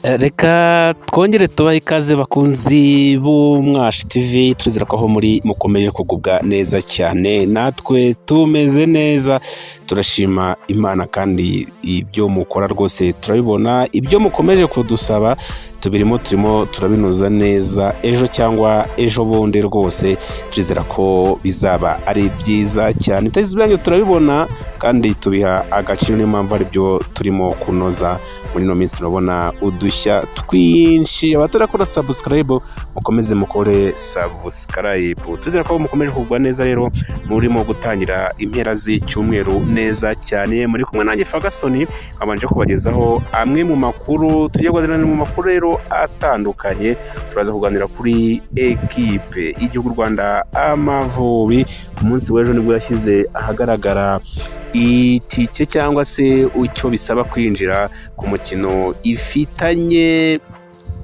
Reka twongere tubahe ikaze, bakunzi b'Umwashi TV. Turizera ko aho muri mukomeje kugubwa neza cyane. Natwe tumeze neza, turashima Imana, kandi ibyo mukora rwose turabibona. Ibyo mukomeje kudusaba tubirimo, turimo turabinoza neza. Ejo cyangwa ejo bundi rwose turizera ko bizaba ari byiza cyane. Ibitekerezo byanyu turabibona kandi tubiha agaciro, niyo mpamvu aribyo turimo kunoza muri ino minsi. Urabona udushya twinshi. Abatarakora subscribe, mukomeze mukore subscribe. Turizera ko mukomeje kugubwa neza rero, murimo gutangira impera z'icyumweru neza cyane. Muri kumwe nanjye Ferguson, abanje kubagezaho amwe mu makuru tugiye kuganira. Mu makuru rero atandukanye, turaza kuganira kuri ekipe y'igihugu Rwanda Amavubi. Ku munsi w'ejo nibwo yashyize ahagaragara itike cyangwa se icyo bisaba kwinjira ku mukino ifitanye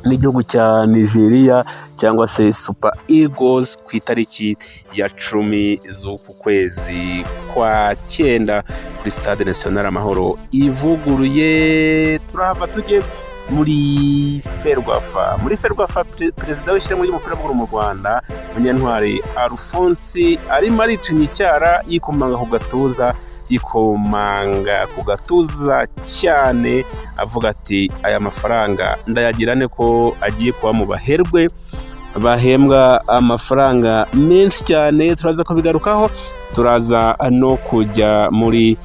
n'igihugu cya Nigeria cyangwa se Super Eagles ku itariki ya 10 z'uku kwezi kwa cyenda kuri Stade National Amahoro ivuguruye. Turahava tujye muri Ferwafa. Muri Ferwafa, perezida w'ishyirahamwe ry'umupira w'amaguru mu Rwanda, Munyantwari Alphonse, arimo aricinya icyara, yikomanga ku gatuza, yikomanga ku gatuza cyane, avuga ati: "Aya mafaranga ndayagira ne ko agiye kuba mu baherwe bahembwa amafaranga menshi cyane?" Turaza kubigarukaho. Turaza no kujya muri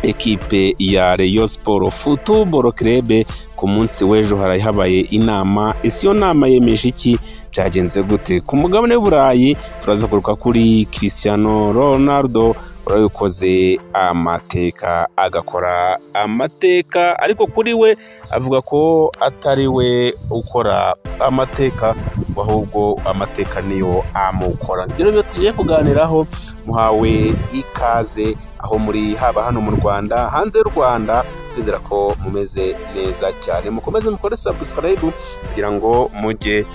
ekipe ya Rayon Sport Football Club. Ku munsi w'ejo haraye habaye inama. Ese iyo nama yemeje iki? Byagenze gute? Ku mugabane w'Uburayi turaza kugaruka kuri Cristiano Ronaldo wabikoze amateka, agakora amateka, ariko kuri we avuga ko atari we ukora amateka, ahubwo amateka niyo amukora. Ibyo nibyo tugiye kuganiraho. Muhawe ikaze aho muri, haba hano mu Rwanda, hanze y'u Rwanda. Twizera ko mumeze neza cyane. Mukomeze mukore subscribe kugira ngo mujye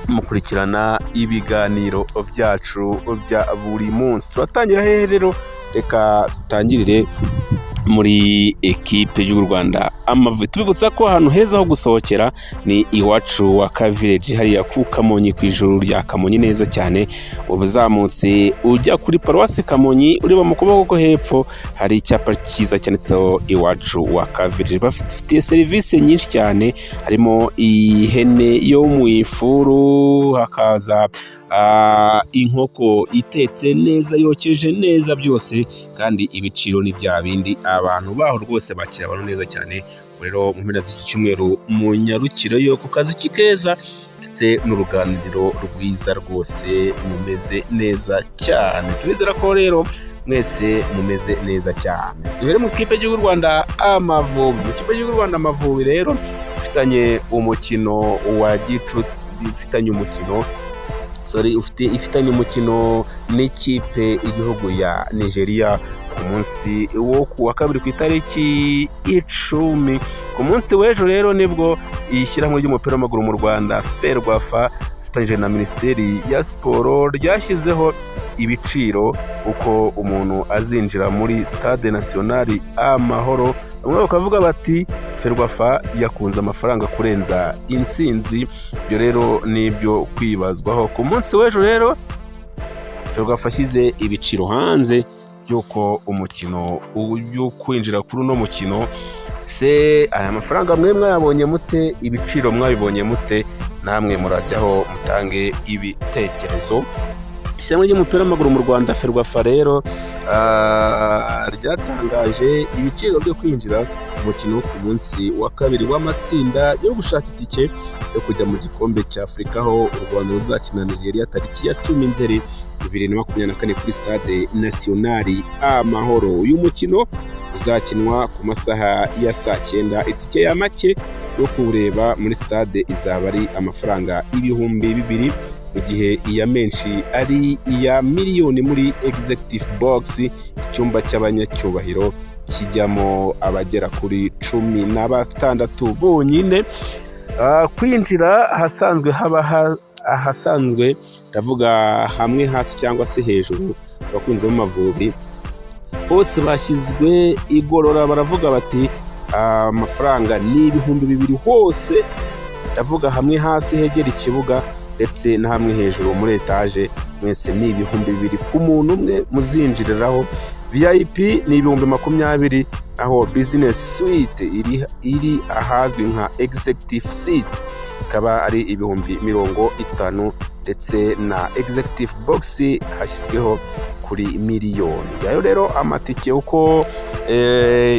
mukurikirana ibiganiro byacu bya buri munsi. Turatangira hehe rero? Reka dutangirire muri ekipe y'u Rwanda Amavubi. Tubibutsa ko ahantu heza ho gusohokera ni Iwacu wa ka Village, hariya ku Kamonyi, ku ijuru rya Kamonyi neza cyane. Uba uzamutse ujya kuri Paruwasi Kamonyi, ureba mu kuboko ko hepfo hari icyapa cyiza cyanditseho Iwacu wa ka Village. Bafitiye serivisi nyinshi cyane, harimo ihene yo mu ifuru, hakaza inkoko itetse neza, yokeje neza byose, kandi ibiciro ni bya bindi. Abantu baho rwose bakira abantu neza cyane. Rero mu mpera z'iki cyumweru munyarukire yo ku kazi keza ndetse n'uruganiriro rwiza rwose, mumeze neza cyane. Turizera ko rero mwese mumeze neza cyane. Duhere mu kipe y'igihugu Rwanda Amavubi. Mu kipe y'igihugu Rwanda Amavubi rero ifitanye umukino wa gicuti, ifitanye umukino, sorry, ufite ifitanye umukino n'ikipe y'igihugu ya Nigeria ku munsi wo ku wa kabiri ku itariki 10. Ku munsi w'ejo rero nibwo ishyirahamwe ry'umupira w'amaguru mu Rwanda, Ferwafa, ifatanyije na Minisiteri ya Siporo, ryashyizeho ibiciro uko umuntu azinjira muri Stade National Amahoro. Bamwe bakavuga bati: "Ferwafa yakunze amafaranga kurenza intsinzi." Ibyo rero ni ibyo kwibazwaho. Ku munsi w'ejo rero Ferwafa ashyize ibiciro hanze by'uko umukino yo kwinjira kuri uno mukino. Se aya mafaranga mwe mwayabonye mute? Ibiciro mwabibonye mute? Namwe murajyaho mutange ibitekerezo. Ishyirahamwe ry'umupira w'amaguru mu Rwanda, Ferwafa rero, ryatangaje ibiciro byo kwinjira mu mukino ku munsi wa kabiri w'amatsinda yo gushaka itike yo kujya mu gikombe cya Afurika, aho u Rwanda ruzakina Nigeria tariki ya 10 Nzeri 2024 kuri Stade National Amahoro. Uyu mukino uzakinwa ku masaha ya saa 9. Itike ya make yo kuwureba muri stade izaba ari amafaranga 2000, mu gihe iya menshi ari iya miliyoni muri executive box, icyumba cy'abanyacyubahiro kijyamo abagera kuri 16 bonyine. Kwinjira ahasanzwe haba ahasanzwe, ndavuga hamwe hasi cyangwa se hejuru, abakunzi b'Amavubi bose bashyizwe igorora, baravuga bati: Amafaranga ni 2000 hose, ndavuga hamwe hasi hegera ikibuga ndetse na hamwe hejuru muri etaje, mwese ni 2000 ku muntu umwe muzinjiriraho. VIP ni 20,000, aho business suite iri ahazwi nka executive seat ikaba ari 50,000, ndetse na executive box hashyizweho kuri miliyoni. Ngayo rero amatike uko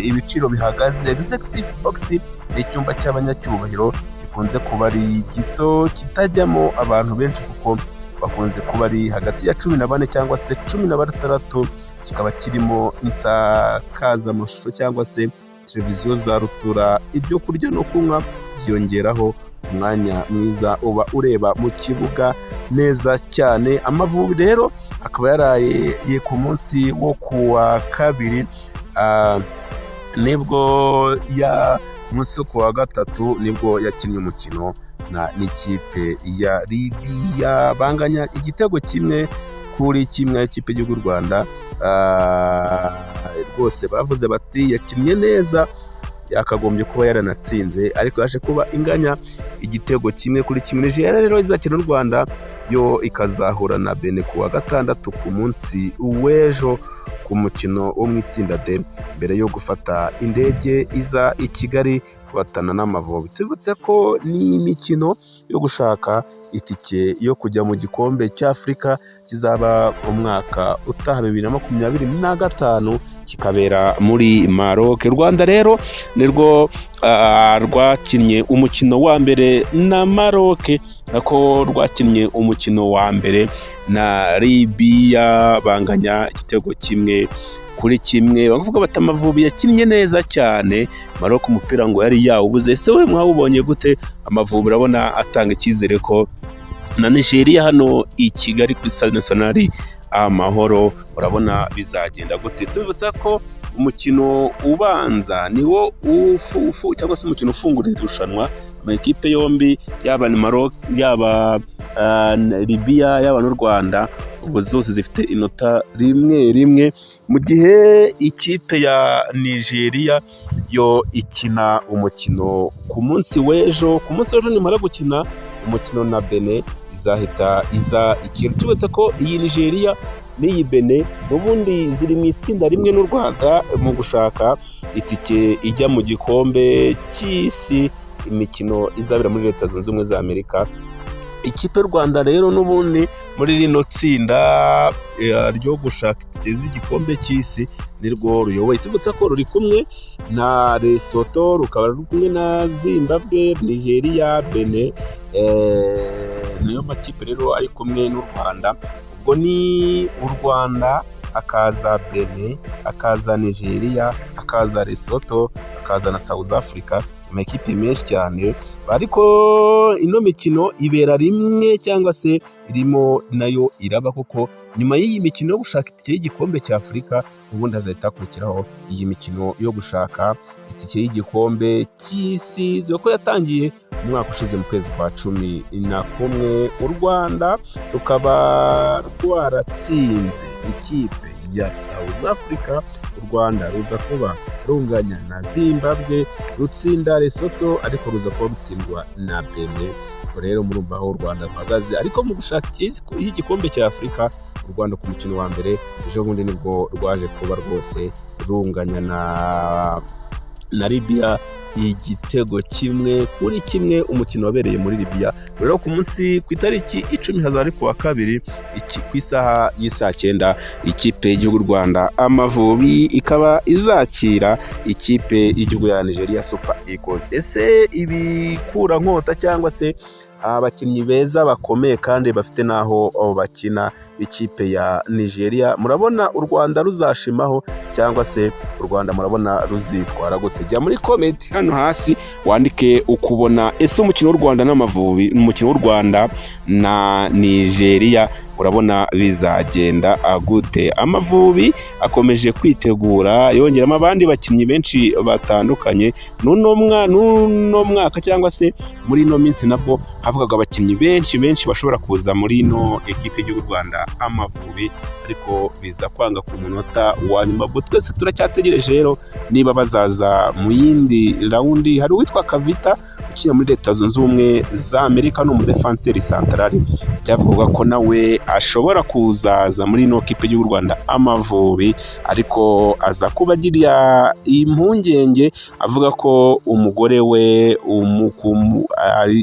ibiciro bihagaze. Executive box ni icyumba cy'abanyacyubahiro gikunze kuba ari gito, kitajyamo abantu benshi kuko bakunze kuba ari hagati ya 14 cyangwa se 16, kikaba kirimo insakazamashusho cyangwa se televiziyo za rutura, ibyo kurya no kunywa byiyongeraho, umwanya mwiza uba ureba mu kibuga neza cyane. Amavubi rero akaba yaraye ku munsi wo ku wa kabiri, nibwo ya munsi wo ku wa gatatu nibwo yakinnye umukino na n'ikipe ya Libiya, banganya igitego 1-1. Ikipe y'igihugu Rwanda rwose bavuze bati yakinnye neza, yakagombye kuba yaranatsinze, ariko yaje kuba inganya igitego 1-1. Nigeria rero izakina n'u Rwanda, yo ikazahura na Benin ku wa gatandatu, ku munsi w'ejo, ku mukino wo mu itsinda D, mbere yo gufata indege iza i Kigali guhatana n'Amavubi. Tubibutse ko ni imikino yo gushaka itike yo kujya mu gikombe cy'Afurika kizaba umwaka utaha 2025, kikabera muri Maroc. U Rwanda rero nirwo rwakinnye umukino wa mbere na Maroc, nako rwakinnye umukino wa mbere na Libya, banganya igitego 1-1. Bavuga bati Amavubi yakinnye neza cyane, Maroc umupira ngo yari yawubuze. Ese we mwawubonye gute? Amavubi urabona atanga icyizere ko na Nigeria hano i Kigali kuri Stade National Amahoro, urabona bizagenda gute? Tubibutsa ko umukino ubanza niwo ufu cyangwa se umukino ufungura irushanwa, amakipe yombi, yaba ni Maroc, yaba Libya, yaba n'u Rwanda, ubwo zose zifite inota rimwe rimwe, mu gihe ikipe ya Nigeria yo ikina umukino ku munsi w'ejo. Ku munsi w'ejo nimara gukina umukino na Benin, izahita iza ikintu. Tubibutse ko iyi Nigeria n'iyi Benin ubundi ziri mu itsinda rimwe n'u Rwanda mu gushaka itike ijya mu gikombe cy'isi, imikino izabera muri Leta Zunze Ubumwe za Amerika. Ikipe y'u Rwanda rero n'ubundi muri rino tsinda ryo gushaka itike z'igikombe cy'isi nirwo ruyoboye. Tubibutsa ko ruri kumwe na Lesotho, rukaba ruri kumwe na Zimbabwe, Nigeria, Benin, niyo makipe rero ari kumwe n'u Rwanda. Ubwo ni u Rwanda, hakaza Benin, hakaza Nigeria, hakaza Lesotho, hakaza na South Africa, amakipe menshi cyane. Ariko ino mikino ibera rimwe cyangwa se irimo nayo iraba, kuko nyuma y'iyi mikino yo gushaka itike y'igikombe cya Afurika, ubundi hazahita hakurikiraho iyi mikino yo gushaka itike y'igikombe cy'isi, ko yatangiye umwaka ushize mu kwezi kwa 11. U Rwanda rukaba rwaratsinze ikipe ya South Africa, u Rwanda ruza kuba runganya na Zimbabwe, rutsinda Lesotho, ariko ruza kuba rutsindwa na Benin. Ubwo rero murumva aho u Rwanda ruhagaze, ariko mu gushaka y'igikombe cya Afurika, u Rwanda ku mukino wa mbere ejo bundi nibwo rwaje kuba rwose runganya na Libya igitego 1-1, umukino wabereye muri Libya. Rero ku munsi ku itariki 10, hazaba ari ku wa kabiri, ku isaha y'isaa 9, ikipe y'igihugu Rwanda Amavubi ikaba izakira ikipe y'igihugu ya Nigeria Super Eagles. Ese ibikurankota cyangwa se abakinnyi beza bakomeye kandi bafite n'aho bakina ikipe ya Nigeria, murabona u Rwanda ruzashimaho cyangwa se u Rwanda murabona ruzitwara gute? Jya muri comment hano hasi wandike ukubona. Ese umukino w'u Rwanda n'Amavubi, umukino w'u Rwanda na Nigeria. Urabona bizagenda gute? Amavubi akomeje kwitegura, yongeramo abandi bakinnyi benshi batandukanye. N'uno mwaka cyangwa se muri ino minsi nabwo havugaga abakinnyi benshi benshi bashobora kuza muri ino ekipe y'igihugu Rwanda Amavubi, ariko biza kwanga ku munota wa nyuma. Ubwo twese turacyategereje rero niba bazaza mu yindi round. Hari uwitwa Kavita ukina muri Leta Zunze Ubumwe za Amerika, ni umudefanseri central, byavugwaga ko nawe ashobora kuzaza muri ino kipe y'igihugu Rwanda Amavubi, ariko aza kuba agira impungenge avuga ko umugore we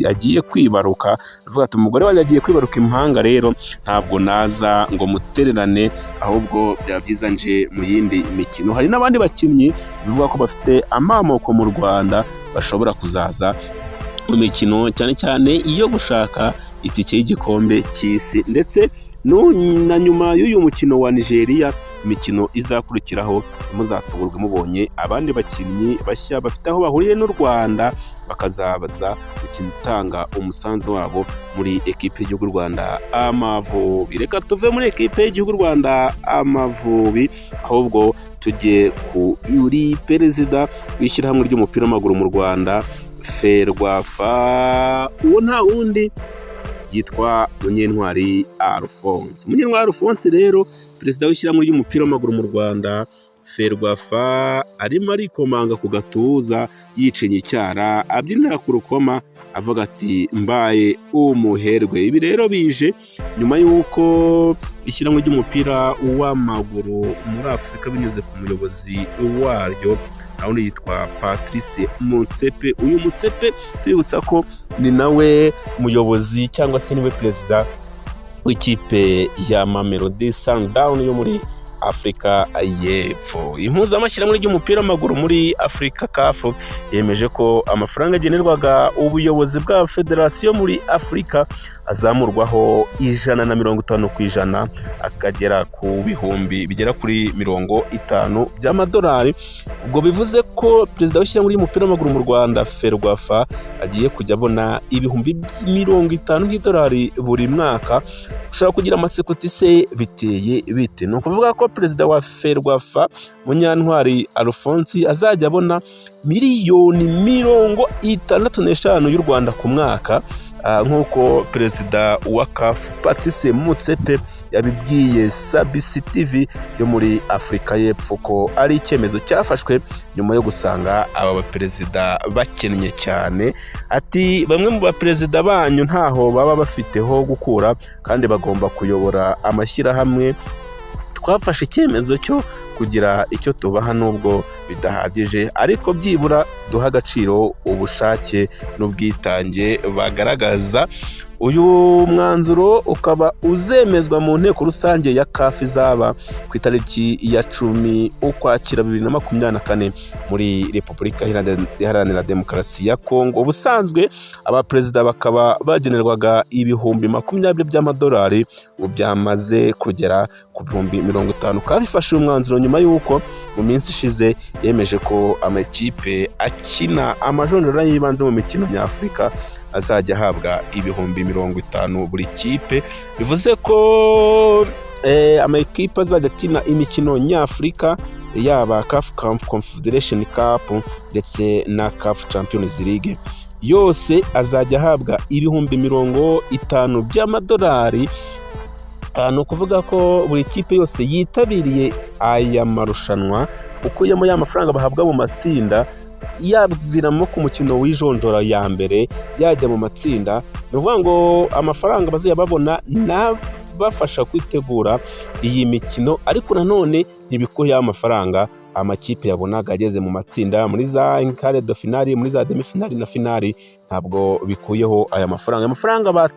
agiye kwibaruka. Avuga ati: "Umugore wanjye agiye kwibaruka impanga, rero ntabwo naza ngo mutererane, ahubwo byaba byiza nje mu yindi mikino." Hari n'abandi bakinnyi bivuga ko bafite amamoko mu Rwanda bashobora kuzaza mu mikino, cyane cyane iyo gushaka itike y'igikombe cy'isi, ndetse na nyuma y'uyu mukino wa Nigeria, imikino izakurikiraho muzatungurwe mubonye abandi bakinnyi bashya bafite aho bahuriye n'u Rwanda bakazabaza gutanga umusanzu wabo muri ekipe y'igihugu Rwanda Amavubi. Reka tuve muri ekipe y'igihugu Rwanda Amavubi, ahubwo tujye kuri perezida w'ishyirahamwe ry'umupira w'amaguru mu Rwanda, FERWAFA. Uwo nta wundi, yitwa Munyentwari Alphonse. Munyentwari Alphonse rero, perezida w'ishyirahamwe ry'umupira w'amaguru mu Rwanda, FERWAFA, arimo arikomanga ku gatuza, yicinya icyara, abyinira ku rukoma, avuga ati: "Mbaye umuherwe." Ibi rero bije nyuma y'uko ishyirahamwe ry'umupira w'amaguru muri Afurika, binyuze ku muyobozi waryo nawe yitwa Patrice Motsepe. Uyu Motsepe, tubibutsa ko ni nawe muyobozi cyangwa se niwe perezida w'ikipe ya Mamelodi Sundowns yo muri Afurika y'Epfo. Impuzamashyirahamwe ry'umupira w'amaguru muri Afurika, CAF, yemeje ko amafaranga agenerwaga ubuyobozi bwa federasiyo muri Afurika azamurwaho 150%, akagera ku bihumbi bigera kuri 50 by'amadolari. Ubwo bivuze ko perezida w'ishyirahamwe ry'umupira w'amaguru mu Rwanda, FERWAFA, agiye kujya abona 50,000 by'idolari buri mwaka. Ushobora kugira amatsiko uti: "Se biteye bite?" Ni ukuvuga ko perezida wa FERWAFA, Munyantwari Alphonse, azajya abona miliyoni 65 y'u Rwanda ku mwaka, nk'uko perezida wa CAF Patrice Motsepe yabibwiye SABC TV yo muri Afurika y'Epfo ko ari icyemezo cyafashwe nyuma yo gusanga aba baperezida bakennye cyane. Ati: "Bamwe mu baperezida banyu ntaho baba bafite ho gukura kandi bagomba kuyobora amashyirahamwe. Twafashe icyemezo cyo kugira icyo tubaha, nubwo bidahagije, ariko byibura duha agaciro ubushake n'ubwitange bagaragaza." Uyu mwanzuro ukaba uzemezwa mu nteko rusange ya CAF izaba ku itariki ya 10 Ukwakira 2024 muri Repubulika Iharanira Demokarasi ya Kongo. Ubusanzwe abaperezida bakaba bagenerwaga 20,000 by'amadolari, ubu byamaze kugera ku 50,000. CAF ifashe uyu mwanzuro nyuma y'uko mu minsi ishize yemeje ko amakipe akina amajonjora y'ibanze mu mikino nyafurika azajya ahabwa 50,000 buri kipe. Bivuze ko amakipe azajya akina imikino nyafurika, yaba CAF Confederation Cup ndetse na CAF Champions League, yose azajya ahabwa 50,000 by'amadolari. Ni ukuvuga ko buri kipe yose yitabiriye aya marushanwa, ukuyemo ya mafaranga bahabwa mu matsinda, yaviramo ku mukino w'ijonjora ya mbere, yajya mu matsinda, ni ukuvuga ngo amafaranga bazajya babona n'abafasha kwitegura iyi mikino, ariko nanone ntibikuyeho amafaranga amakipe yabonaga ageze mu matsinda, muri za quart de finale, muri za demi finale na finale. Ntabwo bikuyeho aya mafaranga. Amafaranga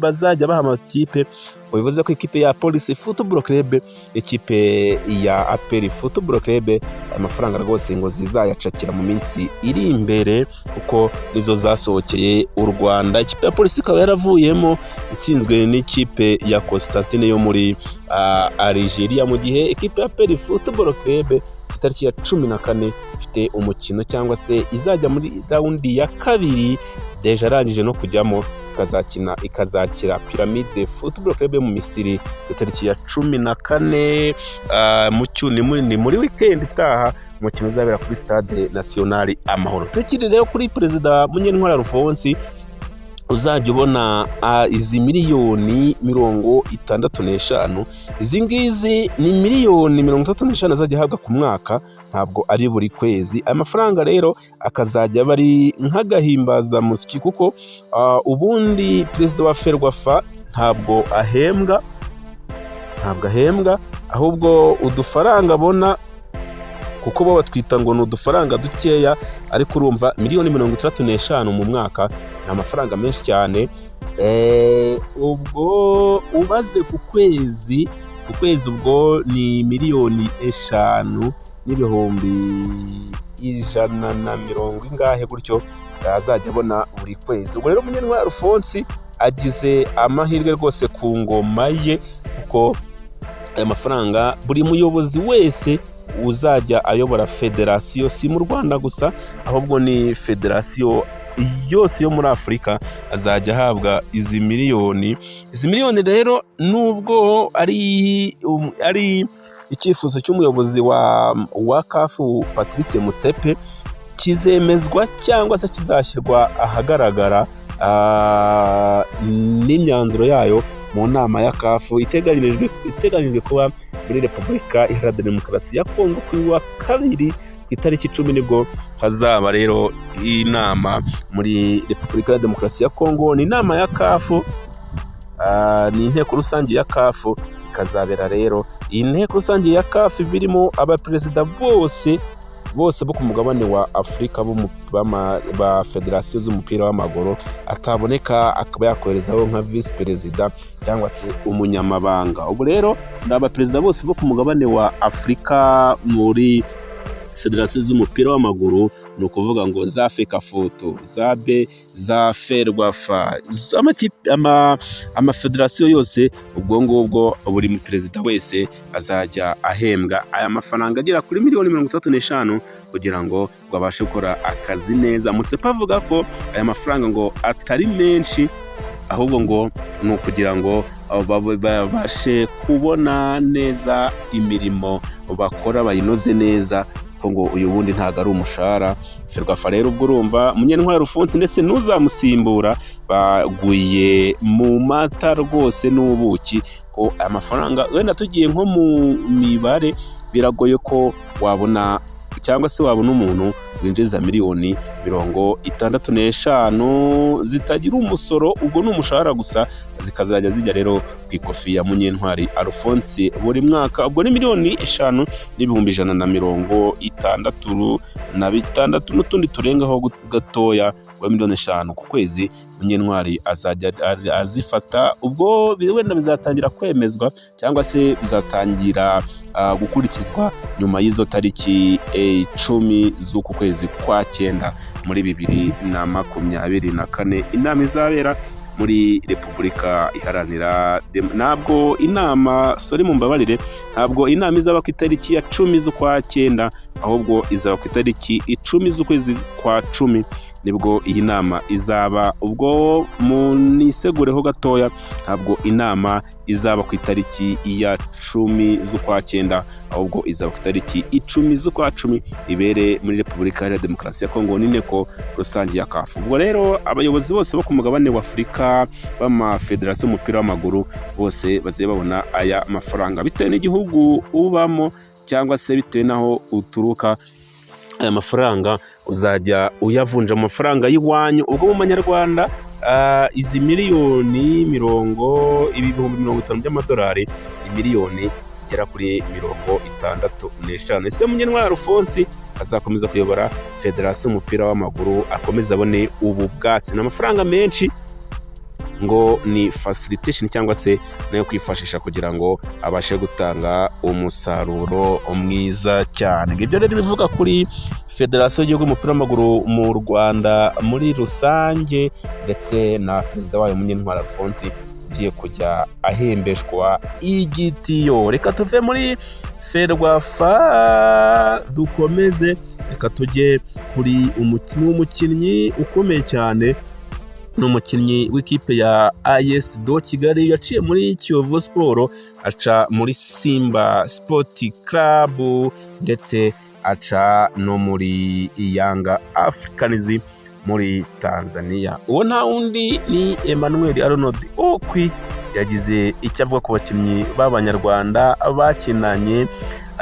bazajya baha amakipe, bivuze ko ikipe ya Police Football Club, ikipe ya APR Football Club, aya mafaranga rwose ngo zizayacakira mu minsi iri imbere, kuko nizo zasohokeye u Rwanda. Ikipe ya Polisi ikaba yaravuyemo itsinzwe n'ikipe ya Constantine yo muri Algeria, mu gihe ikipe ya APR Football Club ku itariki ya 14 ifite umukino cyangwa se izajya muri round ya kabiri. déjà arangije no kujyamo, ikazakina ikazakira Pyramide Football Club yo mu Misiri ku itariki ya 14 ni muri weekend itaha, umukino uzabera kuri Stade National Amahoro. Tukiri rero kuri Perezida Munyentwari Alphonse uzajya ubona izi miliyoni 65. Izi ngizi ni miliyoni 35 azajya ahabwa ku mwaka, ntabwo ari buri kwezi. Aya mafaranga rero akazajya aba ari nk'agahimbazamusyi, kuko ubundi perezida wa FERWAFA ntabwo ahembwa, ntabwo ahembwa, ahubwo udufaranga abona, kuko bo batwita ngo ni udufaranga dukeya, ariko urumva miliyoni 65 mu mwaka ni amafaranga menshi cyane. Ubwo ubaze ku kwezi, ku kwezi ubwo ni miliyoni 5 n'ibihumbi 100 na mirongo ingahe gutyo azajya abona buri kwezi. Ubwo rero Munyentwari Alphonse agize amahirwe rwose ku ngoma ye, kuko aya mafaranga buri muyobozi wese uzajya ayobora federasiyo, si mu Rwanda gusa, ahubwo ni federasiyo yose yo muri Afurika, azajya ahabwa izi miliyoni. Izi miliyoni rero, nubwo ari icyifuzo cy'umuyobozi wa CAF Patrice Motsepe, kizemezwa cyangwa se kizashyirwa ahagaragara n'imyanzuro yayo mu nama ya CAF iteganyijwe kuba muri Repubulika Iharanira Demokarasi ya Kongo ku wa kabiri ku itariki 10. Nibwo hazaba rero inama muri Repubulika ya Demokarasi ya Kongo. Ni inama ya CAF, ni inteko rusange ya CAF. Ikazabera rero iyi nteko rusange ya CAF birimo abaperezida bose bose bo ku mugabane wa Afurika ba federasiyo z'umupira w'amaguru, ataboneka akaba yakoherezaho nka visi perezida cyangwa se umunyamabanga. Ubu rero ni abaperezida bose bo ku mugabane wa Afurika muri federasiyo z'umupira w'amaguru, ni ukuvuga ngo za FECAFOOT, za B, za FERWAFA, amafederasiyo yose. Ubwo ngubwo buri perezida wese azajya ahembwa aya mafaranga agera kuri miliyoni 65 kugira ngo babashe gukora akazi neza. Motsepe avuga ko aya mafaranga ngo atari menshi, ahubwo ngo ni ukugira ngo babashe kubona neza imirimo bakora, bayinoze neza, ko ngo uyu wundi ntabwo ari umushahara. FERWAFA rero, ubwo urumva Munyentwari Alphonse ndetse n'uzamusimbura baguye mu mata rwose n'ubuki, ko aya mafaranga wenda tugiye nko mu mibare, biragoye ko wabona cyangwa se wabona umuntu winjiza miliyoni 65 zitagira umusoro. Ubwo ni umushahara gusa, zikazajya zijya rero ku ikofi ya Munyentwari Alphonse buri mwaka. Ubwo ni miliyoni 5 n'ibihumbi 166 n'utundi turengaho gatoya wa miliyoni 5 ku kwezi Munyentwari azajya azifata. Ubwo wenda bizatangira kwemezwa cyangwa se bizatangira gukurikizwa nyuma y'izo tariki 10 z'uku kwezi kwa cyenda muri 2024, inama izabera muri Repubulika Iharanira, ntabwo inama, sorry, mumbabarire, ntabwo inama izaba ku itariki ya 10 z'ukwa cyenda, ahubwo izaba ku itariki 10 z'ukwezi kwa cumi, nibwo iyi nama izaba. Ubwo munisegureho gatoya, ntabwo inama izaba ku itariki ya 10 z'ukwa cyenda, ahubwo izaba ku itariki 10 z'ukwa cumi, ibere muri Repubulika Iharanira Demokarasi ya Kongo, n'inteko rusange ya CAF. Ubwo rero abayobozi bose bo ku mugabane wa Afurika b'amafederasiyo y'umupira w'amaguru bose bazajya babona aya mafaranga, bitewe n'igihugu ubamo cyangwa se bitewe n'aho uturuka. Aya mafaranga uzajya uyavunja mu mafaranga y'iwanyu. Ubwo mu manyarwanda, izi miliyoni mirongo 50,000 by'amadolari ni miliyoni zigera kuri 65. Ese Munyentwari Alphonse azakomeza kuyobora federasiyo y'umupira w'amaguru, akomeze abone ubu bwatsi? Ni amafaranga menshi, ngo ni facilitation cyangwa se nayo kwifashisha kugira ngo abashe gutanga umusaruro mwiza cyane. Ibyo rero bivuga kuri federasiyo y'igihugu y'umupira w'amaguru mu Rwanda muri rusange, ndetse na perezida wayo Munyentwari Alphonse ugiye kujya ahembeshwa igitiyo. Reka tuve muri FERWAFA dukomeze, reka tujye kuri umukinnyi w'umukinnyi ukomeye cyane. Ni umukinnyi w'ikipe ya AS do Kigali, yaciye muri Kiyovu Sport, aca muri Simba Sport Club, ndetse aca no muri Yanga Africans muri Tanzania. Uwo nta wundi ni Emmanuel Arnold Okwi. Yagize icyo avuga ku bakinnyi b'Abanyarwanda bakinanye.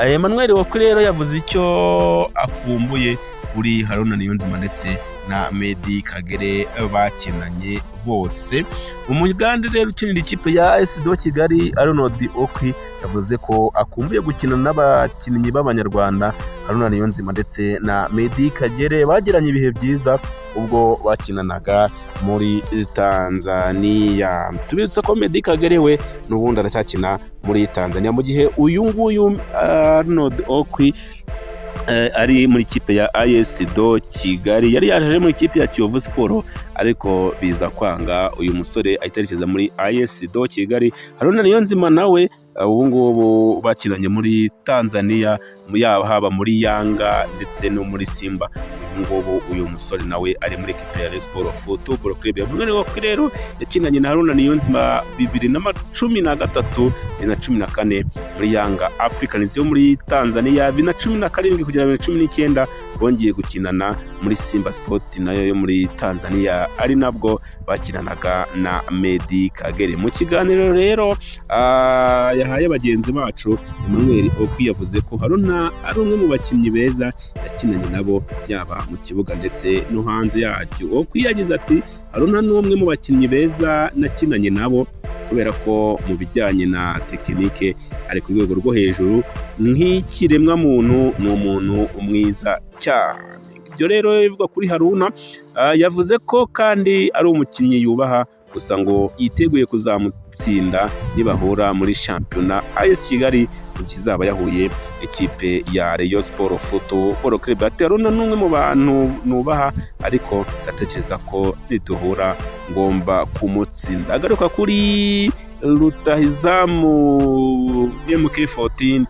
Emmanuel Okwi rero yavuze icyo akumbuye kuri Haruna Niyonzima ndetse na Meddie Kagere bakinanye bose. Umugande rero ukinira ikipe ya AS do Kigali, Arnold Okwi, yavuze ko akumbuye gukina n'abakinnyi b'Abanyarwanda Haruna Niyonzima ndetse na Meddie Kagere bagiranye ibihe byiza ubwo bakinanaga muri Tanzania. Tubibutsa ko Meddie Kagere we n'ubundi aracyakina muri Tanzania, mu gihe uyu nguyu Arnold Okwi ari muri ikipe ya AS do Kigali. Yari yaje muri ikipe ya Kiyovu Sport ariko biza kwanga, uyu musore ahita yerekeza muri AS do Kigali. Haruna Niyonzima nawe ubu ngubu bakinanye muri Tanzania, yaba haba muri Yanga ndetse no muri Simba. Ubu ngubu uyu musore nawe ari muri ekipe ya Rayon Sport Football Club. Emmanuel Okwi rero yakinanye na Haruna Niyonzima 2013, 2014 muri Yanga Africans yo muri Tanzania, 2017 kugera 2019 bongeye gukinana muri Simba Sport nayo yo muri Tanzania, ari nabwo bakinanaga na Meddie Kagere. Mu kiganiro rero yahaye bagenzi bacu, Emmanuel Okwi yavuze ko Haruna ari umwe mu bakinnyi beza yakinanye nabo, yaba mu kibuga ndetse no hanze yacyo. Okwi yagize ati: "Haruna ni umwe mu bakinnyi beza nakinanye nabo kubera ko mu bijyanye na tekinike ari ku rwego rwo hejuru, nk'ikiremwamuntu ni umuntu mwiza cyane." Ibyo rero bivugwa kuri Haruna. Yavuze ko kandi ari umukinnyi yubaha, gusa ngo yiteguye kuzamutsinda nibahura muri shampiyona AS Kigali kizaba yahuye ikipe ya Rayon Sport Football Club. Ati: "Haruna ni umwe mu bantu nubaha, ariko ndatekereza ko niduhura ngomba kumutsinda." Agaruka kuri rutahizamu MK14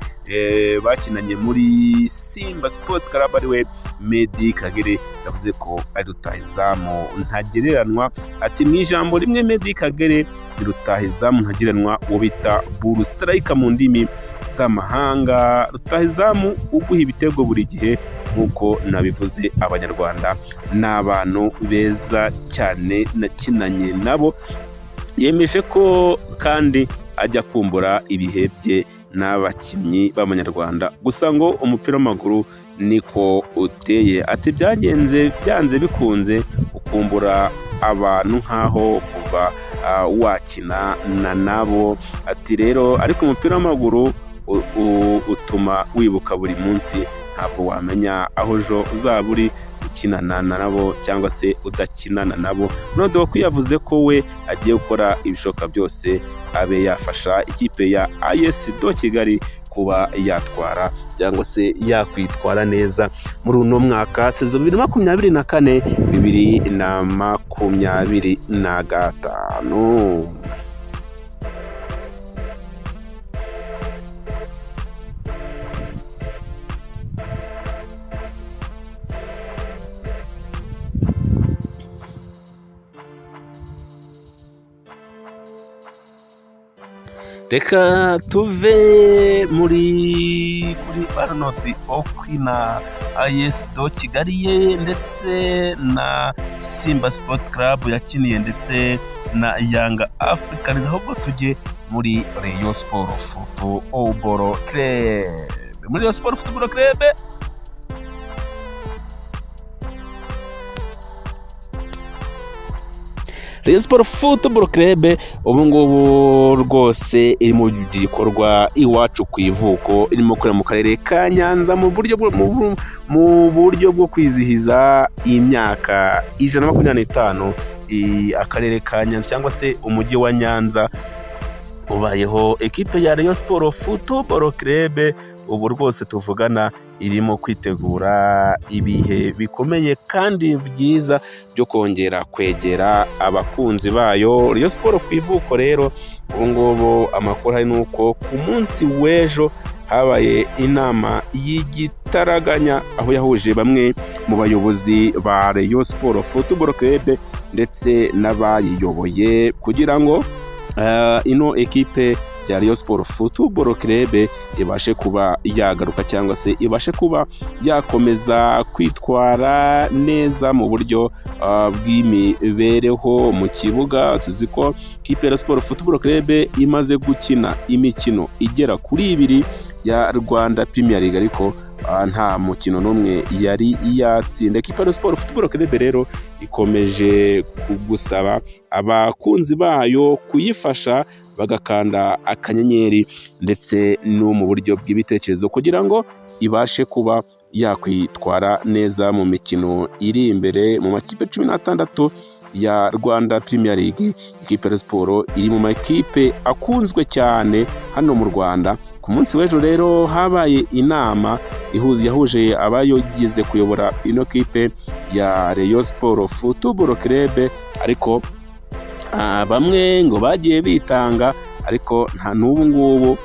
bakinanye muri Simba Sport Club, ariwe Meddie Kagere, yavuze ko ari rutahizamu ntagereranwa. Ati: "Mu ijambo rimwe, Meddie Kagere ni rutahizamu ntagereranwa, uwo bita bull striker mu ndimi z'amahanga, rutahizamu uguha ibitego buri gihe. Nk'uko nabivuze, Abanyarwanda ni abantu beza cyane nakinanye nabo." Yemeje ko kandi ajya kumbura ibihe bye n'abakinnyi b'Abanyarwanda, gusa ngo umupira w'amaguru niko uteye. Ati: "Byagenze byanze bikunze ukumbura abantu nk'aho kuva wakina na nabo." Ati rero ariko umupira w'amaguru utuma wibuka buri munsi, ntabwo wamenya aho ejo uzaba uri ukinana nabo cyangwa se udakinana nabo. Noneho yavuze ko we agiye gukora ibishoboka byose abe yafasha ikipe ya AS do Kigali kuba yatwara cyangwa se yakwitwara neza muri uno mwaka, saison 2024, 2025. Reka tuve muri kuri Arnold Okwi na AS do Kigali ye ndetse na Simba Sport Club yakiniye ndetse na Yanga Africans, ahubwo tujye muri Rayon Sport Football Club. Muri Rayon Sport Football Club, Rayon Sport Football Club ubu ngubu rwose iri mu gikorwa iwacu ku ivuko irimo gukorera mu karere ka Nyanza mu buryo bwo kwizihiza imyaka 125 akarere ka Nyanza cyangwa se umujyi wa Nyanza ubayeho. Ekipe ya Rayon Sport Football Club ubu rwose tuvugana irimo kwitegura ibihe bikomeye kandi byiza byo kongera kwegera abakunzi bayo. Rayon Sport ku ivuko rero ubu ngubu amakuru hari ni uko ku munsi w'ejo Habaye inama y'igitaraganya aho yahuje bamwe mu bayobozi ba Rayon Sport Football Club ndetse n'abayiyoboye kugira ngo ino ekipe ya Rayon Sport Football Club ibashe kuba yagaruka cyangwa se ibashe kuba yakomeza kwitwara neza mu buryo bw'imibereho mu kibuga. Tuzi ko ikipe ya Rayon Sport Football Club imaze gukina imikino igera kuri 2 ya Rwanda Premier League, ariko nta mukino n'umwe yari yatsinda. Ikipe ya Rayon Sport Football Club rero ikomeje gusaba abakunzi bayo kuyifasha bagakanda akanyenyeri ndetse no mu buryo bw'ibitekerezo kugira ngo ibashe kuba yakwitwara neza mu mikino iri imbere. Mu makipe 16 ya Rwanda Premier League, ikipe ya Sport iri mu makipe akunzwe cyane hano mu Rwanda. Ku munsi w'ejo rero habaye inama yahuje abayogeze kuyobora ino kipe ya Rayon Sport Football Club, ariko bamwe ngo bagiye bitanga, ariko nta n'ubu ngubu.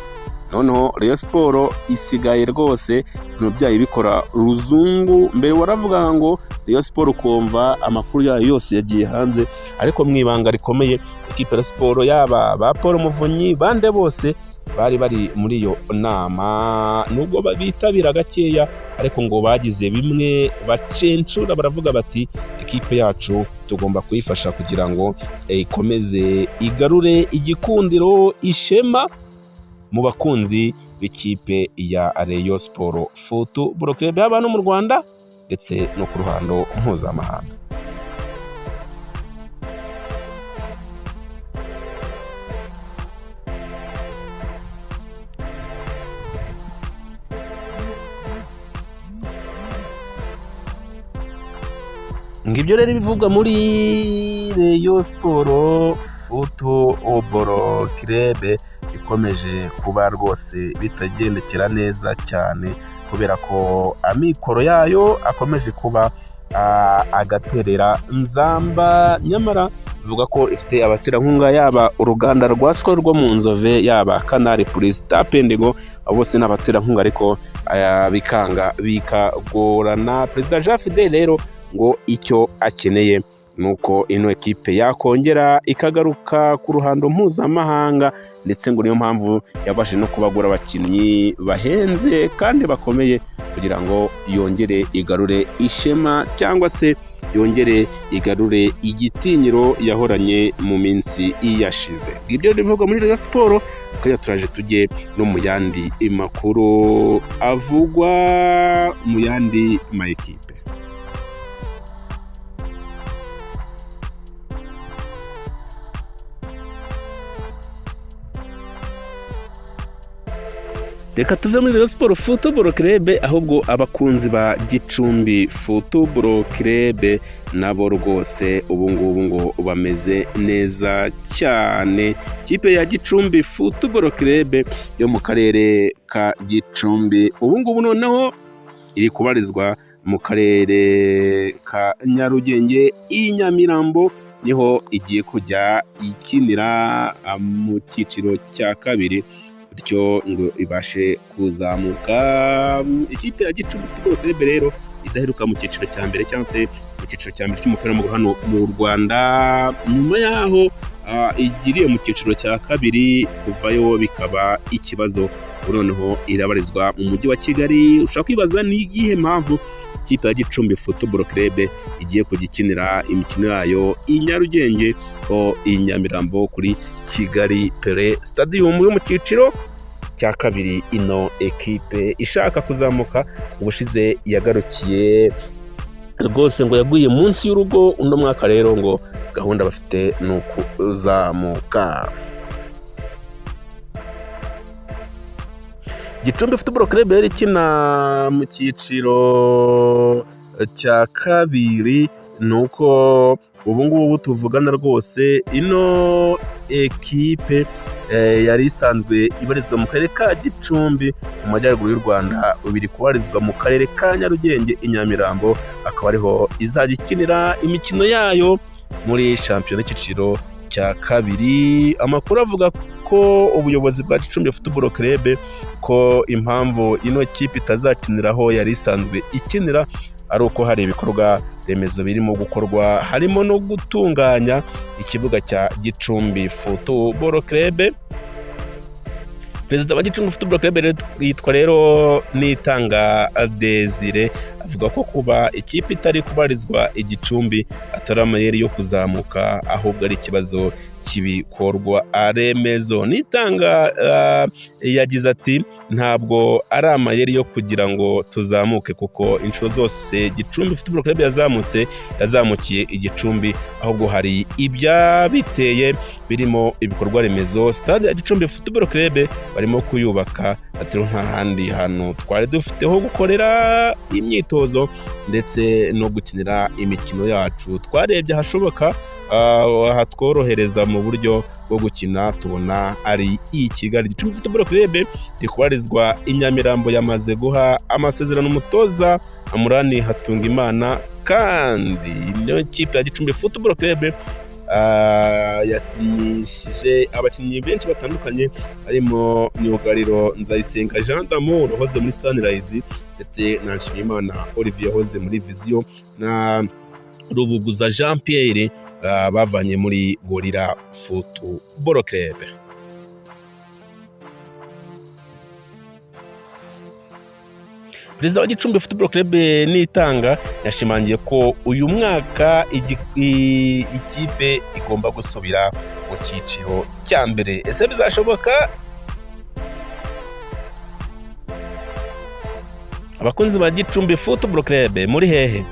Noneho Rayon Sport isigaye rwose ibintu byayo bikora ruzungu. Mbere waravugaga ngo Rayon Sport ukumva amakuru yayo yose yagiye hanze, ariko mu ibanga rikomeye ikipe ya Sport yaba ba Paul Muvunyi bande bose bari bari muri iyo nama, nubwo bitabira gakeya, ariko ngo bagize bimwe bacencura, baravuga bati ikipe yacu tugomba kuyifasha kugira ngo ikomeze igarure igikundiro, ishema mu bakunzi b'ikipe ya Rayon Sport Football Club, haba no mu Rwanda ndetse no ku ruhando mpuzamahanga. Ngibyo rero ibivugwa muri Rayon Sport Football Club ikomeje kuba rwose bitagendekera neza cyane, kubera ko amikoro yayo akomeje kuba agaterera nzamba. Nyamara bivuga ko ifite abaterankunga, yaba uruganda rwa Skol rwo mu Nzove, yaba Canal Plus, Tap and Go, abo bose ni abaterankunga, ariko bikanga bikagorana. Perezida Jean Fidele rero ngo icyo akeneye nuko ino ekipe yakongera ikagaruka ku ruhando mpuzamahanga, ndetse ngo niyo mpamvu yabashije no kubagura abakinnyi bahenze kandi bakomeye kugira ngo yongere igarure ishema cyangwa se yongere igarure igitinyiro yahoranye mu minsi yashize. Ibyo bivugwa muri Rayon Sport. Tukajya turaje tujye no mu yandi makuru avugwa mu yandi ma ekipe. Reka tuve muri Rayon Sport Football Club, ahubwo abakunzi ba Gicumbi Football Club nabo rwose ubu ngubu ngo bameze neza cyane. Ikipe ya Gicumbi Football Club yo mu karere ka Gicumbi ubu ngubu noneho iri kubarizwa mu karere ka Nyarugenge i Nyamirambo, niho igiye kujya ikinira mu cyiciro cya kabiri, bityo ngo ibashe kuzamuka. Ikipe ya Gicumbi Football Club rero idaheruka mu cyiciro cya mbere cyangwa se mu cyiciro cya mbere cy'umupira w'amaguru hano mu Rwanda, nyuma yaho igiriye mu cyiciro cya kabiri kuvayo bikaba ikibazo, noneho irabarizwa mu mujyi wa Kigali. Ushobora kwibaza ni iyihe mpamvu ikipe ya Gicumbi Football Club igiye kujya ikinira imikino yayo i Nyarugenge ho i Nyamirambo kuri Kigali Pele Stadium yo mu cyiciro cya kabiri. Ino ekipe ishaka kuzamuka, ubushize yagarukiye rwose ngo yaguye munsi y'urugo, uno mwaka rero ngo gahunda bafite ni ukuzamuka. Gicumbi Football Club yari ikina mu cyiciro cya kabiri, ni uko ubu ngubu tuvugana rwose ino ekipe yari isanzwe ibarizwa mu karere ka Gicumbi mu majyaruguru y'u Rwanda, ubu iri kubarizwa mu karere ka Nyarugenge i Nyamirambo, akaba ariho izajya ikinira imikino yayo muri shampiyona y'icyiciro cya kabiri. Amakuru avuga ko ubuyobozi bwa Gicumbi Football Club ko impamvu ino kipe itazakinira aho yari isanzwe ikinira ari uko hari ibikorwa remezo birimo gukorwa, harimo no gutunganya ikibuga cya Gicumbi Football Club. Perezida wa Gicumbi Football Club yitwa rero Nitanga Desire, avuga ko kuba ikipe itari kubarizwa i Gicumbi atari amayeri yo kuzamuka, ahubwo ari ikibazo cy'ibikorwa remezo. Nitanga yagize ati ntabwo ari amayeri yo kugira ngo tuzamuke, kuko inshuro zose Gicumbi Football Club yazamutse yazamukiye i Gicumbi, ahubwo hari ibyabiteye birimo ibikorwa remezo. Stade ya Gicumbi Football Club barimo kuyubaka, ati nta handi hantu twari dufite ho gukorera imyitozo ndetse no gukinira imikino yacu. Twarebye ahashoboka hatworohereza mu buryo bwo gukina, tubona ari i Kigali. Gicumbi Football Club iri kubarizwa i Nyamirambo, yamaze guha amasezerano umutoza Amurani Hatungimana, kandi niyo kipe ya Gicumbi Football Club yasinyishije abakinnyi benshi batandukanye, harimo myugariro Nzayisenga Jean d'Amour wahoze muri Sunrise, ndetse na Nshimiyimana Olivier wahoze muri Vision, na Rubuguza Jean Pierre bavanye muri Gorilla Football Club. Perezida wa Gicumbi Football Club Nitanga yashimangiye ko uyu mwaka ikipe igomba gusubira mu cyiciro cya mbere. Ese bizashoboka? Abakunzi ba Gicumbi Football Club muri hehe?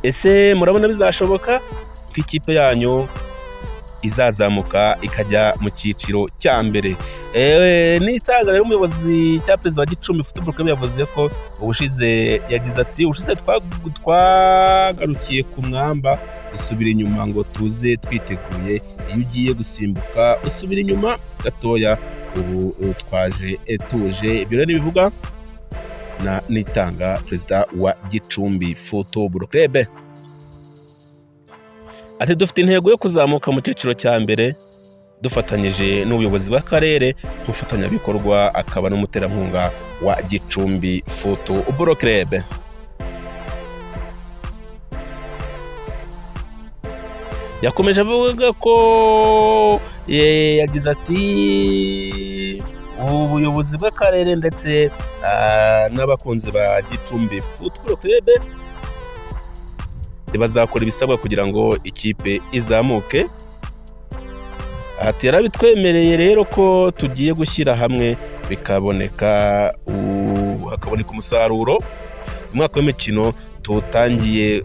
Ese murabona bizashoboka ko ikipe yanyu izazamuka ikajya mu cyiciro cya mbere? Nitanga rero umuyobozi cya perezida wa Gicumbi Football Club yavuze ko ubushize, yagize ati ubushize twagarukiye ku mwamba dusubira inyuma ngo tuze twiteguye, iyo ugiye gusimbuka usubira inyuma gatoya, ubu twaje tuje. Ibyo rero bivuga na Nitanga, perezida wa Gicumbi Football Club. Ati dufite intego yo kuzamuka mu cyiciro cya mbere dufatanyije n'ubuyobozi bw'akarere nk'umufatanyabikorwa akaba n'umuterankunga wa Gicumbi Football Club. Yakomeje avuga ko yagize ati ubuyobozi bw'akarere ndetse n'abakunzi ba Gicumbi Football Club bazakora ibisabwa kugira ngo ikipe izamuke. Ati yarabitwemereye rero ko tugiye gushyira hamwe bikaboneka, hakaboneka umusaruro. Umwaka w'imikino tutangiye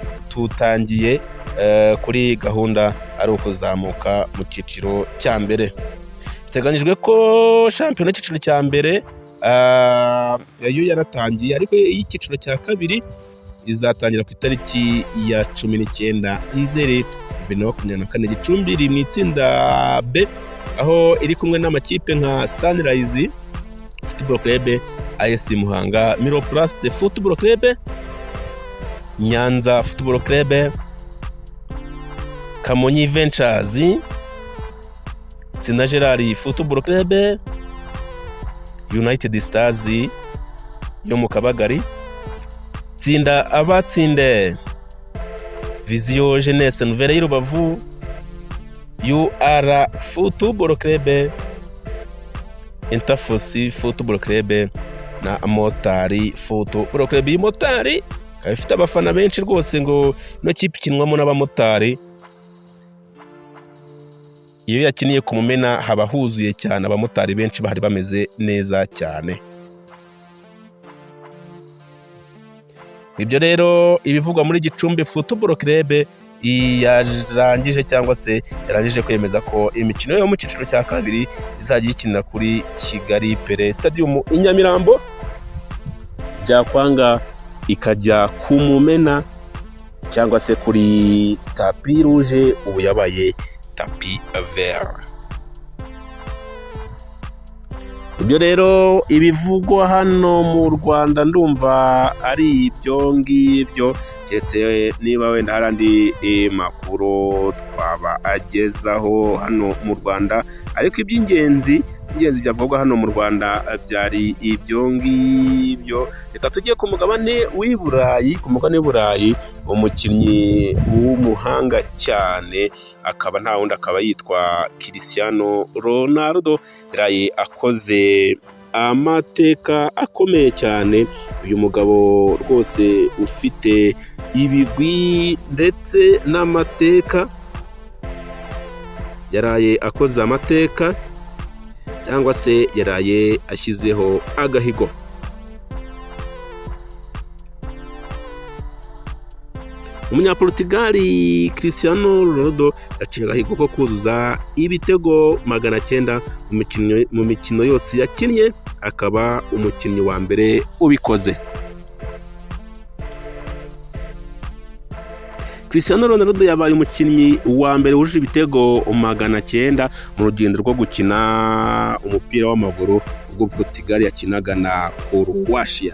kuri gahunda ari ukuzamuka mu cyiciro cya mbere. Biteganyijwe ko shampiyona y'icyiciro cya mbere yo yaratangiye, ariko iy'icyiciro cya kabiri izatangira ku itariki ya 19 Nzeri 2024. Gicumbi iri mu itsinda B, aho iri kumwe n'amakipe nka Sunrise Football Club, AS Muhanga, Miroplast Football Club, Nyanza Football Club, Kamonyi Ventures, Sina Gerard Football Club, United Stars yo mu Kabagari, Tsinda Abatsinde, Vision Jeunesse Nouvelle y'i Rubavu, UR Football Club, Interforce Football Club na Motari Football Club. Iyi Motari ikaba ifite abafana benshi rwose, ngo ino kipe ikinwamo n'abamotari, iyo yakiniye ku Mumena haba huzuye cyane, abamotari benshi bahari bameze neza cyane. Ibyo rero ibivugwa muri Gicumbi Football Club yarangije cyangwa se yarangije kwemeza ko imikino yo mu cyiciro cya kabiri izajya ikinira kuri Kigali Pele Stadium i Nyamirambo, byakwanga ikajya ku Mumena cyangwa se kuri tapi rouge, ubu yabaye tapi vert. Ibyo rero ibivugwa hano mu Rwanda ndumva ari ibyo ngibyo, keretse niba wenda hari andi makuru twaba agezaho hano mu Rwanda, ariko iby'ingenzi byavugwa hano mu Rwanda byari ibyo ngibyo. Reka tujye ku mugabane w'i Burayi. Ku mugabane w'i Burayi, umukinnyi w'umuhanga cyane akaba nta wundi, akaba yitwa Cristiano Ronaldo. Yaraye akoze amateka akomeye cyane. Uyu mugabo rwose ufite ibigwi ndetse n'amateka, yaraye akoze amateka cyangwa se yaraye ashyizeho agahigo. Umunyaportugali Cristiano Ronaldo yaciye agahigo ko kuzuza ibitego 900 mu mikino yose yakinnye, akaba umukinnyi wa mbere ubikoze. Cristiano Ronaldo yabaye umukinnyi wa mbere wujuje ibitego 900 mu rugendo rwo gukina umupira w'amaguru ubwo Portugal yakinaga na Croatia.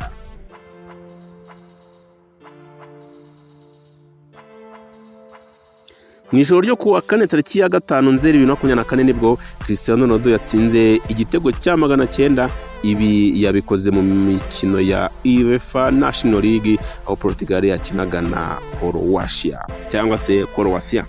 Mu ijoro ryo kuwa kane tariki ya 5 Nzeri 2024 nibwo Cristiano Ronaldo yatsinze igitego cya 900. Ibi yabikoze mu mikino ya UEFA National League aho Portugal yakinaga na Croatia cyangwa se Croatia.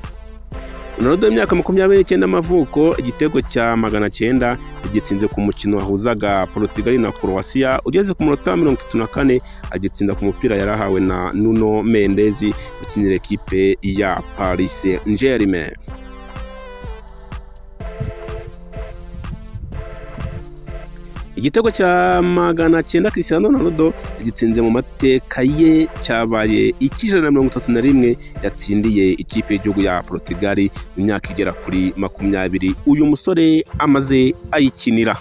Ronaldo w'imyaka 29 y'amavuko, igitego cya 900 yagitsinze ku mukino wahuzaga Portugal na Croatia ugeze ku munota 34, agitsinda ku mupira yarahawe na Nuno Mendes ukinira ekipe ya Paris Saint-Germain. Igitego cya 900 Cristiano Ronaldo yagitsinze mu mateka ye cyabaye icy'131 yatsindiye ikipe y'igihugu ya Portugal mu myaka igera kuri 20 uyu musore amaze ayikinira.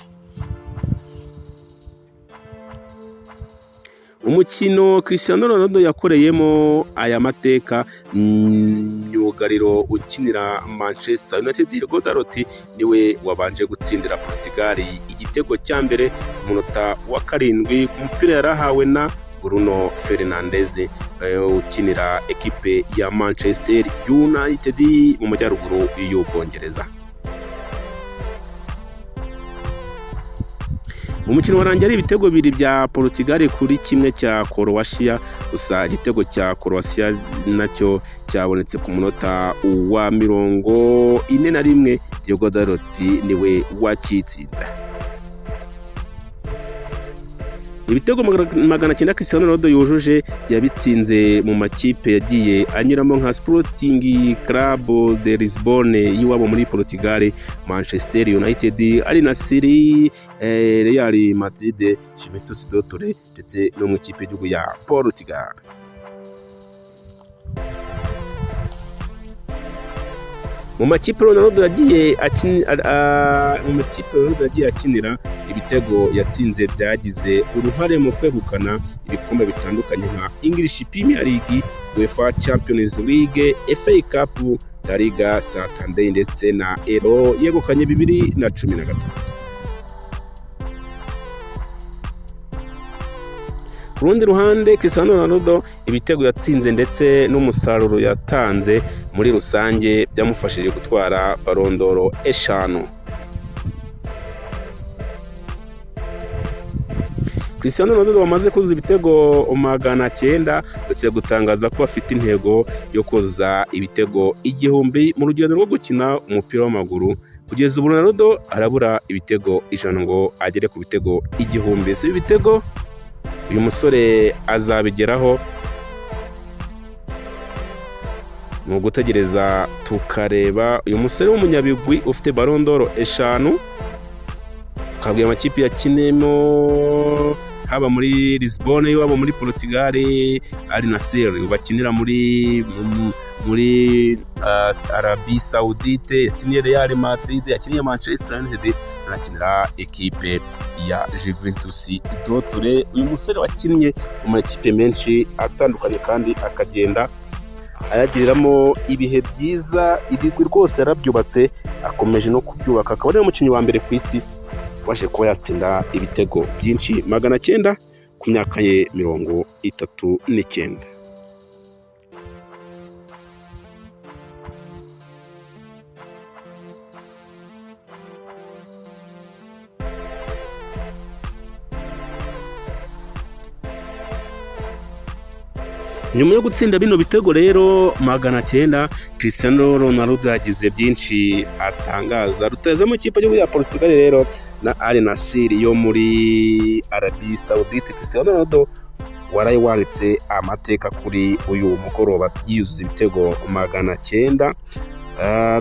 Umukino Cristiano Ronaldo yakoreyemo aya mateka, myugariro ukinira Manchester United Diego Dalot niwe wabanje gutsindira Portugal igitego cya mbere ku munota wa 7 ku mupira yarahawe na Bruno Fernandes ukinira ekipe ya Manchester United mu majyaruguru y'Ubwongereza. Umukino warangiye ari ibitego 2 bya Portugal kuri 1 cya Croatia, gusa igitego cya Croatia nacyo cyabonetse ku munota wa 41, Diogo Dalot niwe wakitsinze. Ibitego 900 Cristiano Ronaldo yujuje yabitsinze mu makipe yagiye anyuramo nka Sporting Club de Lisbonne y'iwabo muri Portugal, Manchester United, Al Nassr, Real Madrid, Juventus de Turin ndetse no mu ikipe y'igihugu ya Portugal. Mu makipe Ronaldo yagiye akinira, ibitego yatsinze byagize uruhare mu kwegukana ibikombe bitandukanye nka English Premier League, UEFA Champions League, FA Cup, La Liga Santander ndetse na Euro yegukanye 2013. Ku rundi ruhande Cristiano Ronaldo ibitego yatsinze ndetse n'umusaruro yatanze muri rusange byamufashije gutwara Ballon d'Or 5. Cristiano Ronaldo wamaze kuzuza ibitego 900 ndetse gutangaza ko afite intego yo kuzuza ibitego 1000 mu rugendo rwo gukina umupira w'amaguru. Kugeza ubu Ronaldo arabura ibitego 100 ngo agere ku bitego 1000. Si ibitego uyu musore azabigeraho, ni ugutegereza tukareba. Uyu musore w'umunyabigwi ufite Ballon d'Or 5, twabwiye amakipe yakinemo haba muri Lisbonne iwabo muri Portugal, Al Nassr bakinira muri Arabie Saoudite, yakiniye Real Madrid, yakiniye Manchester United, anakinira ekipe ya Juventus de Turin. Uyu musore wakinnye mu makipe menshi atandukanye kandi akagenda ayagiriramo ibihe byiza, ibigwi rwose yarabyubatse, akomeje no kubyubaka, akaba ari umukinnyi wa mbere ku isi ubashe kuba yatsinda ibitego byinshi 900 ku myaka ye 39. Nyuma yo gutsinda bino bitego rero 900, Cristiano Ronaldo yagize byinshi atangaza. Rutahizamu ikipe y'igihugu ya Portugal rero na Al Nassr yo muri Arabie Saoudite, Cristiano Ronaldo waraye wanditse amateka kuri uyu mugoroba yuzuza ibitego 900.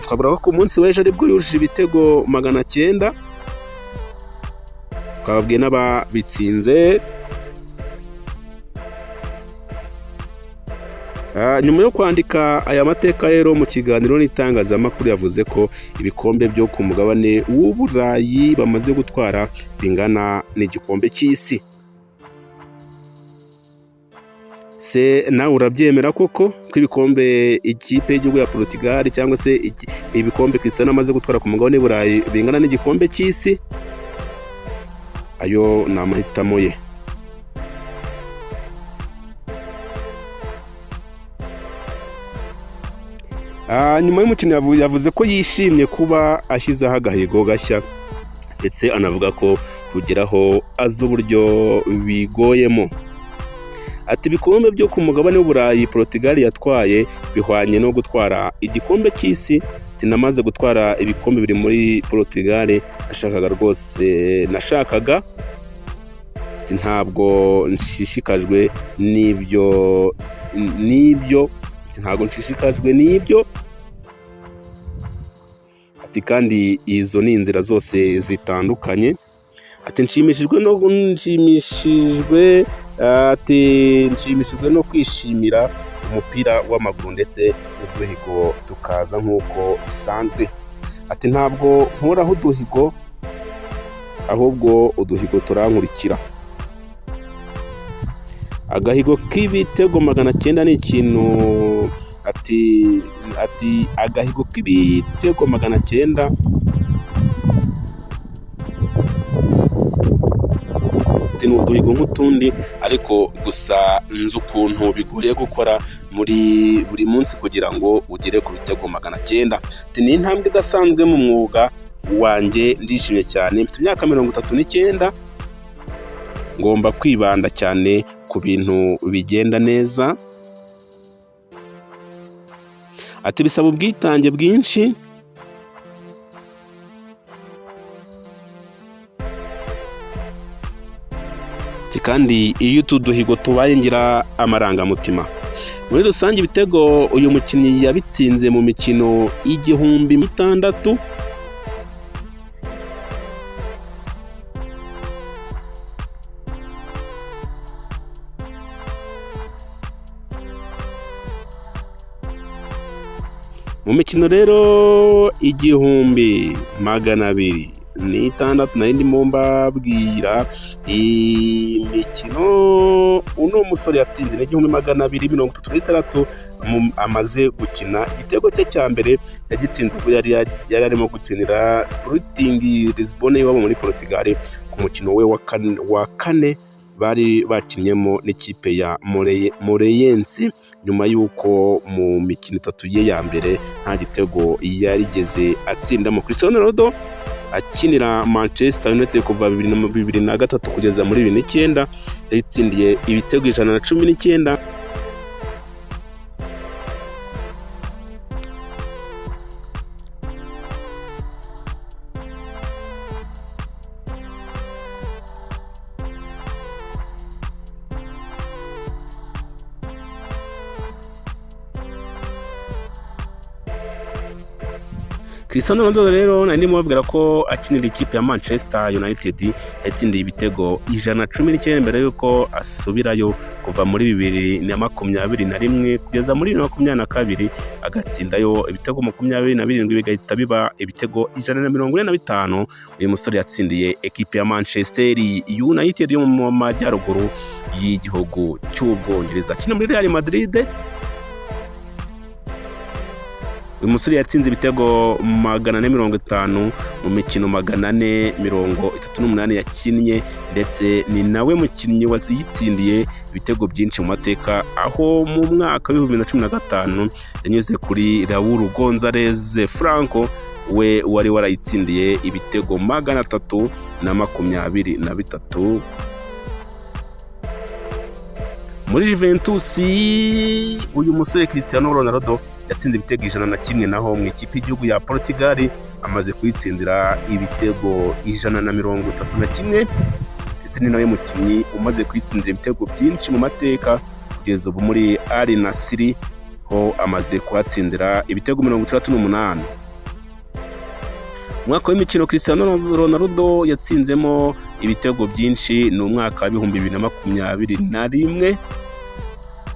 Twavuga ko ku munsi w'ejo aribwo yujuje ibitego 900, twababwiye n'ababitsinze. Nyuma yo kwandika aya mateka rero, mu kiganiro n'itangazamakuru yavuze ko ibikombe byo ku mugabane w'Uburayi bamaze gutwara bingana n'igikombe cy'isi. Se nawe urabyemera koko ko ibikombe ikipe y'igihugu ya Portugal cyangwa se ibikombe Cristiano amaze gutwara ku mugabane w'Uburayi bingana n'igikombe cy'isi? Ayo ni amahitamo ye. Nyuma y'umukino yavuze ko yishimye kuba ashyizeho agahigo gashya, ndetse anavuga ko kugeraho azi uburyo bigoyemo. Ati ibikombe byo ku mugabane w'Uburayi Portugal yatwaye bihwanye no gutwara igikombe cy'isi. Tinamaze gutwara ibikombe biri muri Portugal, nashakaga rwose, nashakaga ntabwo nshishikajwe n'ibyo n'ibyo ntabwo nshishikajwe n'ibyo. Ati kandi izo ni inzira zose zitandukanye. Ati nshimishijwe no kwishimira umupira w'amaguru ndetse n'uduhigo tukaza nk'uko bisanzwe. Ati ntabwo nkuraho uduhigo, ahubwo uduhigo turankurikira. Agahigo k'ibitego 900 ni ikintu, ati agahigo k'ibitego 900 ni uduhigo nk'utundi, ariko gusa nzi ukuntu bigoye gukora muri buri munsi kugira ngo ugere ku bitego 900. Ati ni intambwe idasanzwe mu mwuga wanjye, ndishimye cyane, mfite imyaka 39, ngomba kwibanda cyane ku bintu bigenda neza. Ati bisaba ubwitange bwinshi. Ati kandi iyo utu duhigo tubaye ngira amarangamutima. Muri rusange ibitego uyu mukinnyi yabitsinze mu mikino 1006. Mu mikino rero 1206 nari ndimo mbabwira imikino uno musore yatsinze ni 1236 amaze gukina. Igitego cye cya mbere yagitsinze ubwo yari arimo gukinira Sporting Lisbonne iwabo muri Portugal ku mukino we wa kane bari bakinnyemo n'ikipe ya Moreirense, nyuma y'uko mu mikino 3 ye ya mbere nta gitego yarigeze atsindamo. Cristiano Ronaldo akinira Manchester United kuva 2003 kugeza muri 2009 yatsindiye ibitego 119. Cristiano Ronaldo rero nari ndimo babwira ko akinira ikipe ya Manchester United yatsindiye ibitego 119 mbere y'uko asubirayo kuva muri 2021 kugeza muri 2022, agatsindayo ibitego 27 bigahita biba ibitego 145. Uyu musore yatsindiye ekipe ya Manchester United yo mu majyaruguru y'igihugu cy'Ubwongereza. Akina muri Real Madrid. Uyu musore yatsinze ibitego 450 mu mikino 438 yakinnye, ndetse ni nawe mukinnyi wayitsindiye ibitego byinshi mu mateka, aho mu mwaka wa 2015 yanyuze kuri Raul Gonzalez Franco, we wari warayitsindiye ibitego 323. Muri Juventus, uyu musore Cristiano Ronaldo yatsinze ibitego 101, naho mu ikipe y'igihugu ya Portugal amaze kuyitsindira ibitego 131, ndetse ni nawe mukinnyi umaze kuyitsindira ibitego byinshi mu mateka kugeza ubu. Muri Al Nassr ho amaze kuhatsindira ibitego 68. Umwaka w'imikino Cristiano Ronaldo yatsinzemo ibitego byinshi ni umwaka wa 2021.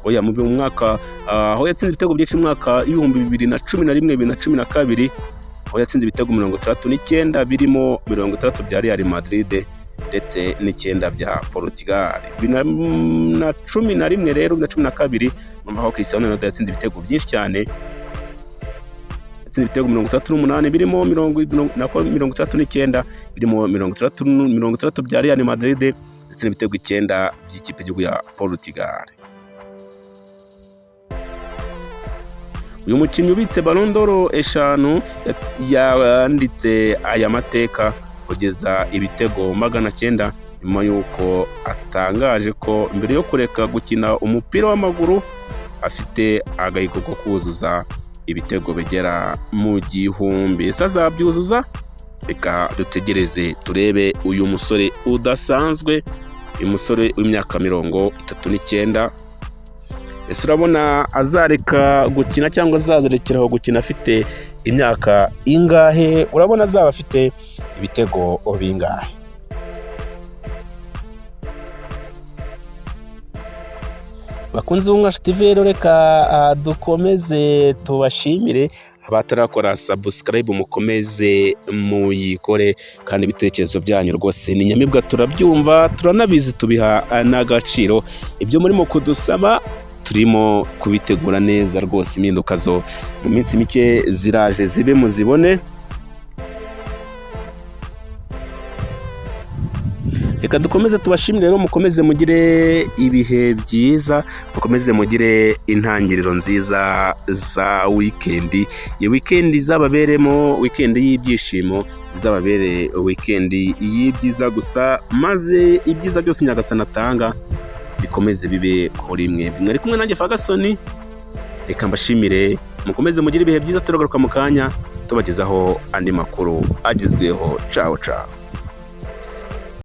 Oya, mu mwaka aho yatsinze ibitego byinshi, mu mwaka wa 2011, 2012, aho yatsinze ibitego 69, birimo 60 bya Real Madrid ndetse n'icyenda bya Portugal. 2011 rero, 2012, numva ko Cristiano Ronaldo yatsinze ibitego byinshi cyane. Yatsinze ibitego 68, birimo nako 69, birimo 60 bya Real Madrid ndetse n'ibitego 9 by'ikipe y'igihugu ya Portugal. Uyu mukinnyi ubitse Ballon d'Or 5 yanditse aya mateka kugeza ibitego 900, nyuma y'uko atangaje ko mbere yo kureka gukina umupira w'amaguru afite agahigo ko kuzuza ibitego bigera mu 1000. Ese azabyuzuza? Reka dutegereze turebe uyu musore udasanzwe, uyu musore w'imyaka 39. Ese urabona azareka gukina cyangwa azarekeraho gukina afite imyaka ingahe? Urabona azaba afite ibitego bingahe? Bakunzi b'Umwashi TV rero, reka dukomeze tubashimire. Abatarakora subscribe mukomeze muyikore, kandi ibitekerezo byanyu rwose ni nyamibwa, turabyumva, turanabizi, tubiha n'agaciro. Ibyo murimo kudusaba turimo kubitegura neza rwose, impinduka zo mu minsi mike ziraje zibe muzibone. Reka dukomeze tubashimire rero, mukomeze mugire ibihe byiza, mukomeze mugire intangiriro nziza za wikendi. Iyo wikendi izababeremo wikendi y'ibyishimo, izababere wikendi y'ibyiza gusa, maze ibyiza byose Nyagasani atanga bikomeze bibe kuri mwe. Mwari kumwe nanjye Ferguson, reka mbashimire, mukomeze mugire ibihe byiza. Turagaruka mu kanya tubagezaho andi makuru agezweho. Cawo cawo.